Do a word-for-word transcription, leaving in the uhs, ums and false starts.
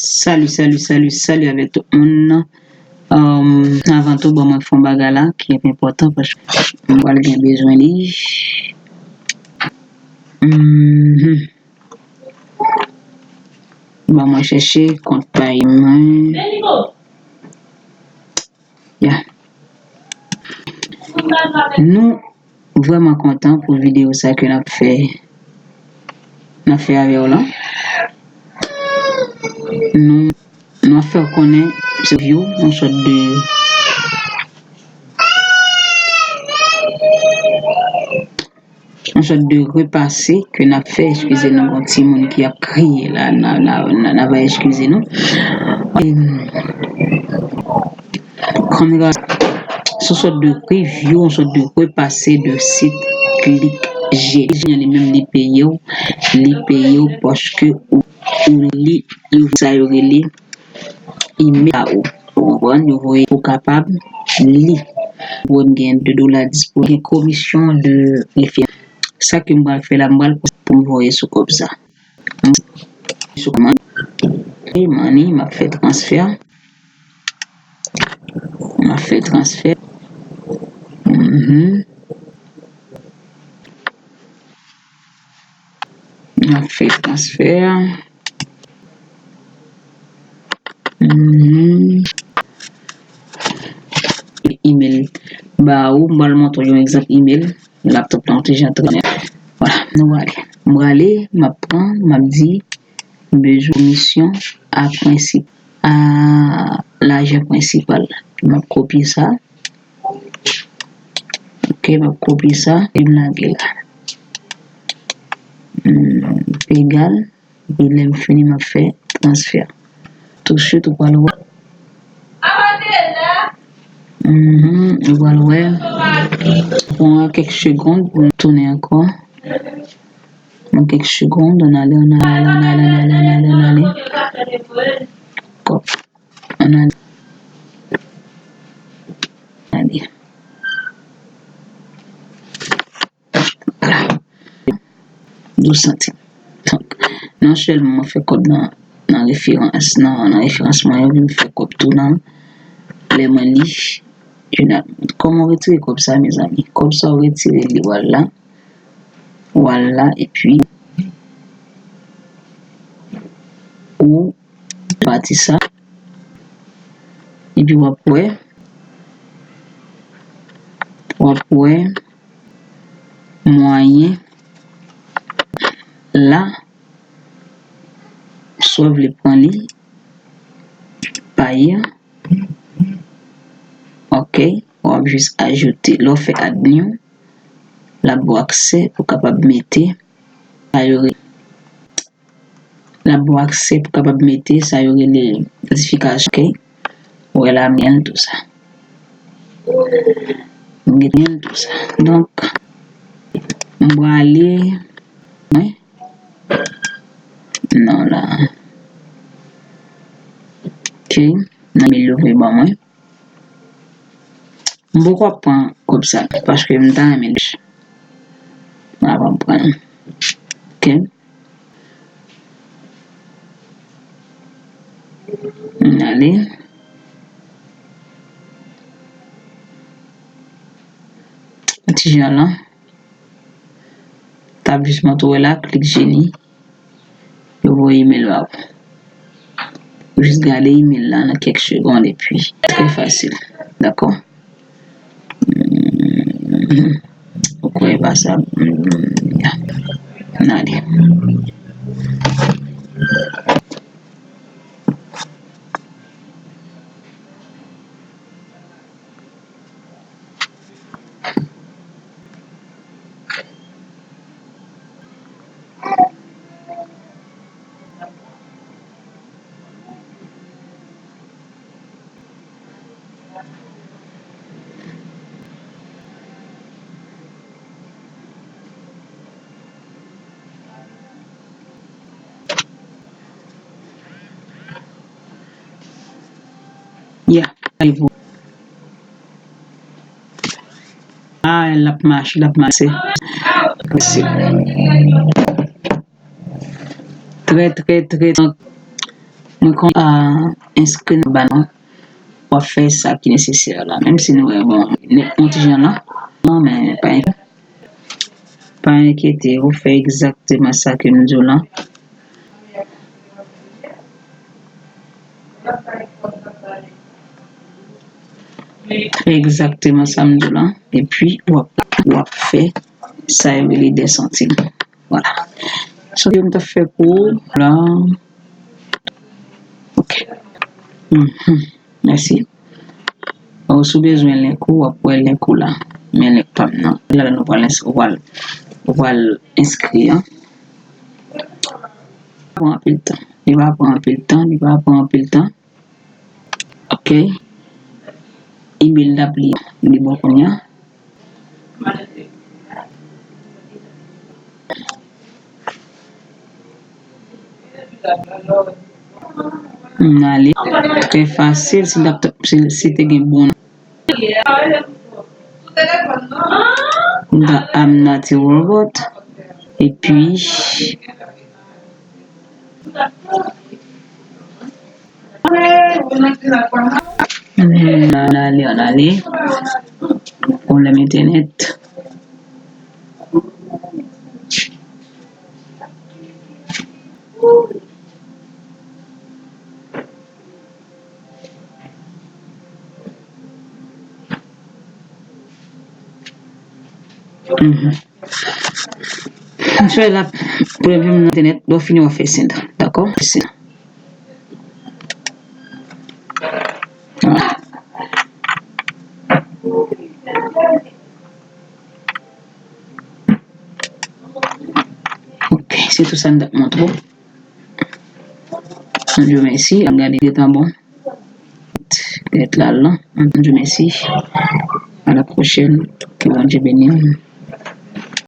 Salut, salut, salut, salut avec tout le monde. Euh, avan tou, ban mwen fè yon bagay la ki enpòtan paske m pral gen bezwen li. Mhm. Ban mwen chèche kont pay mwen. Ya. Nou vrèman kontan pou videyo sa ke n ap fè, n ap fè avè w lan. Nou, nou ap fè w konnen se view, yon sòt de yon sòt de repase ke n ap fè. Eskize nou, gon timoun ki ap kriye la, n a, n a, n a, n a va eskize nou. E, kòm se yon sòt de review, yon sòt de repase de sit Click G. Li menm li peye w, li peye w paske ou, ou li, li sa yo rele email a ou. Ou konprann? Yo voye pou kapab li. Ou wè m gen de dola dispo, gen komisyon de referans. Sa ke m pral fè la, m pral pou m voye sou kòb sa. Sou kòman? E money, m ap fè transfè. M ap fè transfè. Mhm. M ap fè transfè. Mhm. Email ba ou, m pral montre w yon egzanp email. Laptop la, yon ti jan trennen. Vwala, nou prale. M prale, m ap pran, m ap di, bezwen komisyon a prensip, a lajan prensipal. M ap kopye sa. Ok, m ap kopye sa, e m lage la. Hmm, egal, epi lè m fini, m ap fè transfè. Touswit, ou pral wè. Mhm, ou pral wè. Pran kèk segonn pou m tounen ankò. Pran kèk segonn, ann ale, ann ale, ann ale, ann ale, ann ale, ann ale, ann ale. Kòb. Ann ale. Ann ale. Vwala. Douz santim. Donk, non sèlman mwen fè kòb nan, nan referans, nan, nan referans mwen yo, epi m fè kòb tou nan lè mwen li. Kòman w retire kòb sa, mezanmi? Kòb sa, w retire li, vwala. Vwala, epi ou pati sa. Epi w ap wè, w ap wè mwayen la, swa w vle pran li, pa ye. Ok, w ap jis ajoute. Lè w fè add new, l ap ba w aksè pou w kapab mete sa yo rele L ap ba w aksè pou w kapab mete sa yo rele notifikasyon, ok? Ou wè la, m gen l tou sa. M gen l tou sa. Donk, m prale, mwen, non la. Ok, nan email yo voye ban mwen. M poko ap pran kòb sa, paske m ta renmen l. M ap pran l. Ok. Ann ale. Ti jan la. T ap jis montre w la, Click Genie. Yo voye email ba ou. Ou jis gade email la nan kèk segonn epi. Trè fasil. Dakò? Hmm. Ou kwè pa sa? Hmm. Ya. Ann ale. Ya, li bon. Ah, l ap mache, l ap mache. Trè, trè, trè. Mwen konn a enskri nan ba nou. W ap fè sa ki nesesè la. Menm si nou wè, bon, yon ti jan la. Non, men pa enkyete. Pa enkyete, ou fè egzakteman sa ke m di w la. Fè egzakteman sa m di w la. Epi, w ap, w ap fè sa yo rele de santim. Vwala. Sa ke m t ap fè pou ou la. Ok. Mhm. Mèsi. Bon, si w bezwen link ou, w ap wè link ou la. Men link pa m nan. La, la nou pral ins-, ou pral, ou pral enskri an. Pran anpil tan. Li pa pran anpil tan, li pa pran anpil tan. Ok. Email l ap li, li bon kounye a. M ale. Trè fasil, si l ap, si, si te gen bon. Da, I'm not a robot. Epi, ann ale, ann ale. Pwoblèm entènèt. Mhm. M fè la, pwoblèm nan entènèt, lè w fini w ap fè send, dakò? Send. Ok, se tou sa m t ap montre w. Bondye mèsi, ap gade gentan bon. Gentan la, Bondye mèsi. A la pwochèn, ke Bondye beni w.